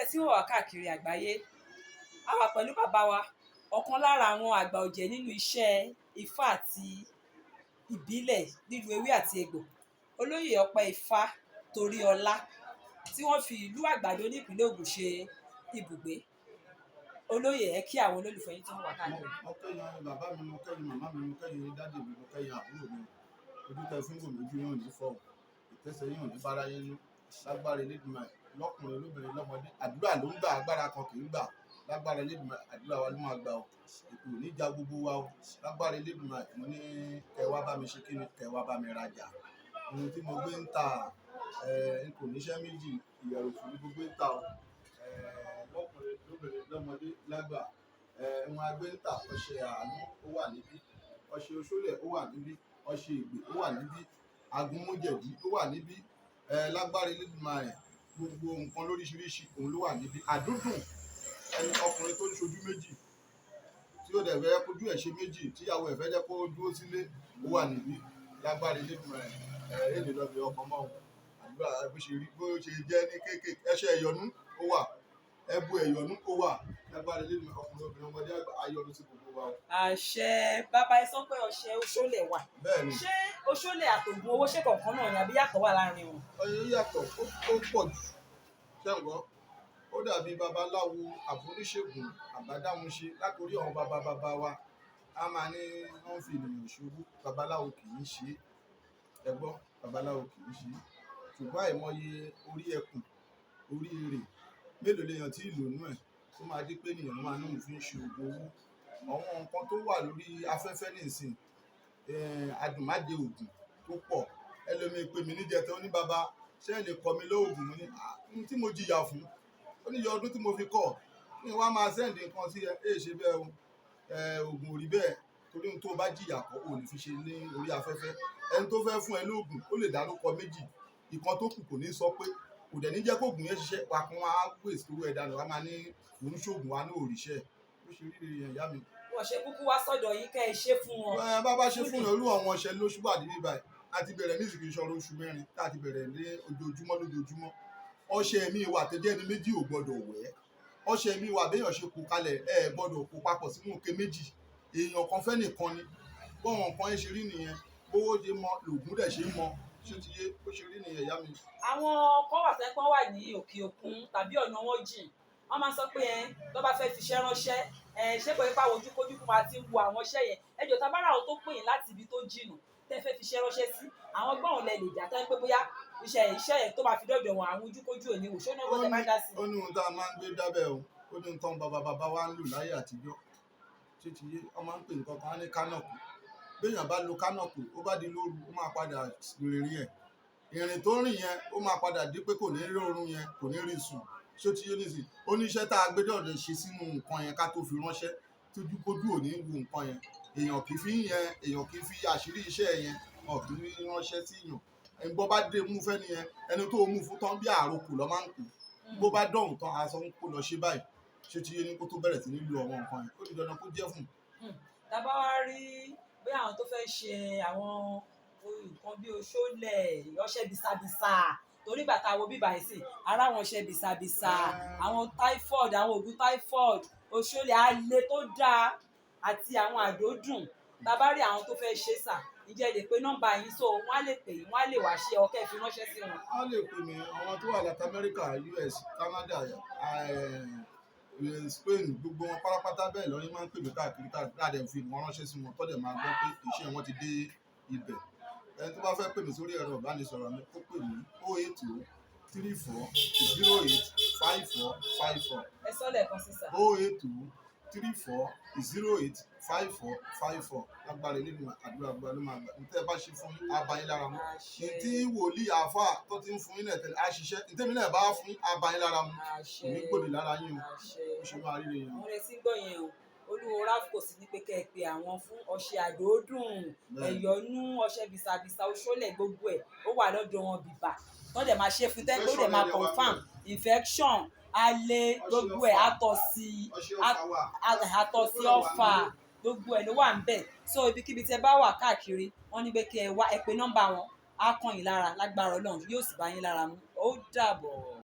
tí ń wò wá káàkiri àgbáyé. A wà pẹ̀lú bàbá wa, ọ̀kan lára àwọn àgbà ọ̀jẹ̀ nínú iṣẹ́ Ifá àti ìbílẹ̀ nílùú ewé àti egbò, Olóyè Ọpẹ́ Ifá Toríọlá, tí wọ́n fi ìlú Àgbàdo ní ìpínlẹ̀ Ògùn ṣe ibùgbé. Olóyè, ẹ kí àwọn olólùfẹ́ yín tó ń wà káàkiri. Mo kẹ́yìn bàbá mi, mo kẹ́yìn màmá mi, mo kẹ́yìn daddy mi, mo kẹ́yìn àbúrò mi. Ojú tẹ fún gòmí, ojú yóò ní fọ́, ìtẹ́sẹ̀ yóò ní báráyé nú. Lágbára Elédùmarè, lọ́kùnrin, lóbìnrin, lọ́mọdé, àdúrà ló ń gbà, agbára kan kì í gbà. Lágbára Elédùmarè, àdúrà wa ló máa gbà o. Ètò ò ní ja gbogbo wa o. Lágbára Elédùmarè, mo ní kẹ wá bá mi ṣe kí ni, kẹ wá bá mi rajà. Ohun tí mo gbé ń ta, n kò níṣẹ́ méjì, ìyẹ̀rù fún gbogbo ń ta o. Lọ́kùnrin, lóbìnrin, lọ́mọdé, lágbà, ohun agbé ń tà: ọṣẹ àánú ó wà níbí, ọṣẹ oṣólẹ̀ ó wà níbí, ọṣẹ ìgbè ó wà níbí, agúnmọ́jẹ̀dí ó wà níbí. Lágbára Elédùmarè, gbogbo nǹkan lóríṣiríṣi òun ló wà níbí. Àdúndùn ẹni ọkùnrin tó ń ṣojú méjì, tí ó dẹ̀ fẹ́ kójú ẹ̀ ṣe méjì, tíyàwó ẹ̀ fẹ́ jẹ́ kó dúró sílé, ó wà níbí. Lágbára Elédùmarè, èlé lọ́bẹ̀ ọkọ̀ mọ́ o. Àdúrà bó ṣe rí, bó ṣe jẹ́ ní kéékèèké. Ẹṣẹ ẹ̀yọ̀nú ó wà, ẹbu ẹ̀yọ̀nú ó wà. Lágbára Elédùmarè, ọkùnrin, obìnrin, ọmọdé, àgbà, ayọ̀nú sí gbogbo wa o. Àṣẹ. Bàbá, ẹ sọ pé ọṣẹ oṣólẹ̀ wà. Bẹ́ẹ̀ ni. Ṣé oṣólẹ̀ àtògùn owó, ṣé kọ̀ọ̀kan náà ni àbí yàtọ̀ wà láàrin wọn? Ọyọ yàtọ̀, ó pọ̀ jù. Ṣẹ́ǹgbọ́, ó dàbí babaláwo àfoníṣègùn àbádáhunṣe. Látòrí àwọn bàbá bàbá wa, a máa ní wọ́n fi ènìyàn ṣubú. Babaláwo kì í ṣe é. Ẹ gbọ́, babaláwo kì í ṣe é, ṣùgbọ́n àìmọye orí ẹkùn, orí èrè mélòó lèèyàn tí ìlò nú ẹ̀ tó máa dé pé ènìyàn máa ní òun fi ń ṣe oògùn owó. Àwọn nǹkan tó wà lórí afẹ́fẹ́ nísìn, adùnmájẹ oògùn tó pọ̀. Ẹlòmíì pè mí níjẹta, ó ní, "Bàbá, ṣé ẹ lè kọ́ mi lóògùn?" Mo ní, "Ah, ohun tí mo jìyà fún, ó ní iye ọdún tí mo fi kọ́ kí n wá máa send nǹkan sí ẹ." Ẹ ṣe bẹ́ẹ̀ o. Oògùn ò rí bẹ́ẹ̀, torí ohun tó bá jìyà kọ́ ò lè fi ṣe ní orí afẹ́fẹ́. Ẹni tó fẹ́ fún ẹ lóògùn, ó lè dárúkọ méjì, ìkan tó kù kò ní sọ pé kò dẹ̀ ní jẹ́ kó oògùn yẹn ṣiṣẹ́ wà kán wá waste owó ẹ̀ dànù, wá máa ní òun ṣoògùn wa ní òrìṣẹ́. Bó ṣe rí rèé, ìyá mi. Wọ́n ṣe kúkú wá sọ́dọ̀ yín kẹ́ ẹ ṣe fún wọn. Ẹ bá ṣe fún yàn, irú àwọn ọṣẹ lóṣù wà níbí báyìí. A ti bẹ̀rẹ̀ ní ìsìnkú ìṣòro oṣù 4 tá a ti bẹ̀rẹ̀ ní ojoojúmọ́ lójoojúmọ́. Ọṣẹ mi wà tẹ́jẹ́ ní méjì ò gbọ́dọ̀ wẹ̀. Ọṣẹ mi wà, béèyàn ṣe kó kalẹ̀, ẹ gbọ́dọ̀ kó papọ̀ sínú òkè méjì, èèyàn kan fẹ́ nìkan ni. Bọ́wọ̀n nǹkan yẹn ṣe rí nìyẹn. Bówó ṣe mọ lògùn dẹ̀ ṣe mọ. Ṣé ti yé? Bó ṣe rí nìyẹn, ìyá mi. Àwọn kan wà tẹ́pọ́n wà ní òkè òkun tàbí ọ̀nà wọn jìn, wọ́n máa ń sọ pé ẹ tó bá fẹ́ fiṣẹ́ ránṣẹ́, ẹ ṣé pé pàwọn ojúkójú kó máa ti ń wo àwọn iṣẹ́ yẹn. Ẹ jọ̀ọ́, tá bá rà àwọn tó pè yín láti ibi tó jìnnà tẹ́ fẹ́ fiṣẹ́ ránṣẹ́ sí, àwọn gbọ́n lẹ lè dá tẹ́ pé bóyá iṣẹ́ yẹn tó máa fi dọ́dọ̀ wọn, àwọn ojúkójú ò ní wò, ṣé ó náà gbọ́dọ̀ máa dá sí? Ó ní ohun tá a máa ń gbé dábẹ́ o. Ó ní ohun tán bàbá bàbá wa ń lò láyé àtijọ́. Ṣé ti yé? Wọ́n máa ń pè nǹkan kan á ní kánọ̀kù. Béèyàn bá lo kánọ̀kù, ó bá di lóru, ó máa padà rìnrìn ẹ̀. Ìrìn tó rìn yẹn, ó máa padà di pé kò ní rí oorun yẹn, kò ní rí sùn. Ṣé ti yé nísìn? Ó ní iṣẹ́ tá a gbé dọ̀dọ̀ ṣe sínú nǹkan yẹn ká tó fi ránṣẹ́, tójúkójú ò ní wo nǹkan yẹn. Èèyàn kì í fi yẹn, èèyàn kì í fi àṣírí iṣẹ́ yẹn, wọn kì í ránṣẹ́ sí yàn. Ẹni bó bá dé mú fẹ́ nìyẹn, ẹni tó mú fún tán, bí àròkù lọ́ máa ń kú. Bó bá dọ̀hùn tán, aṣọ ń kó lọ ṣe báyìí. Ṣé ti yé? Ní kó tó bẹ̀rẹ̀ sí ní lo àwọn nǹkan yẹn, ó di dandan kó jẹ́ fún. Tá bá wá rí bóyá àwọn tó fẹ́ ṣe àwọn nǹkan bí oṣólẹ̀, ọṣẹ bisabisa, torí ìgbà tá a wo bíbá yìí sí ara àwọn ọṣẹ bisabisa, àwọn typhoid, àwọn oògùn typhoid, oṣólẹ̀ alẹ́ tó dáa àti àwọn àdódùn, tá a bá rí àwọn tó fẹ́ ṣe sà, ǹjẹ́ ẹ lè pe nọ́mbà yín so wọ́n á lè pè yín, wọ́n á lè wá ṣe ọkẹ́ fi ránṣẹ́ sí wọn? Wọ́n lè pè mí. Àwọn tó wà láti Amẹ́ríkà, US, Canada, Spain, gbogbo wọn pátápátá bẹ́ẹ̀ lọ́ní máa ń pè mí káàkiri káàkiri. Láti fi wọn ránṣẹ́ sí wọn, tọ́dẹ̀ máa gbọ́ pé iṣẹ́ wọn ti dé ibẹ̀. Ẹni tó bá fẹ́ pè mí sórí ẹ̀rọ ìbánisọ̀rọ̀ mi, kó pè mí 08034085454. Ẹ sọ lẹ́ẹ̀kan sí, sà. 08034085454. Lágbára nínú àdúrà, gbogbo ló máa gbà. Ní tẹ́ ẹ bá ṣe fún yín, á bá yín lára mu. Àṣẹ. Ní tí wòlíì àáfàá tó ti ń fún yín náà tẹ́lẹ̀ á ṣiṣẹ́. Ní tẹ́mi náà bá fún yín, á bá yín lára mu. Àṣẹ. Kò ní gbòdì lára yín o. Àṣẹ. Ó ṣe máa rí rèé. Àwọn retí ń gbọ́ yẹn o. Olúwo Rafco sì ní pé kẹ́ ẹ pe àwọn fún ọṣẹ àdódùn, ẹ̀yọ́nú, ọṣẹ bisabisa, oṣólẹ̀, gbogbo ẹ̀ ó wà lọ́dọ̀ wọn bìbà tó dẹ̀ máa ṣe fún tẹ́ tó dẹ̀ máa confirm infection alẹ́, gbogbo ẹ̀, àtọ̀sí, Ọṣẹ ọ̀fà wà. Àtọ̀sí, ọ̀fà, gbogbo ẹ̀ ló wà ń bẹ̀. So ibikíbi tẹ́ bá wà káàkiri, wọ́n ní pé kí ẹ wá, ẹ pe nọ́mbà wọn, á kàn yín lára. Lágbára Ọlọ́run, yóò sì bá yín lára mu. Ó dàbọ̀.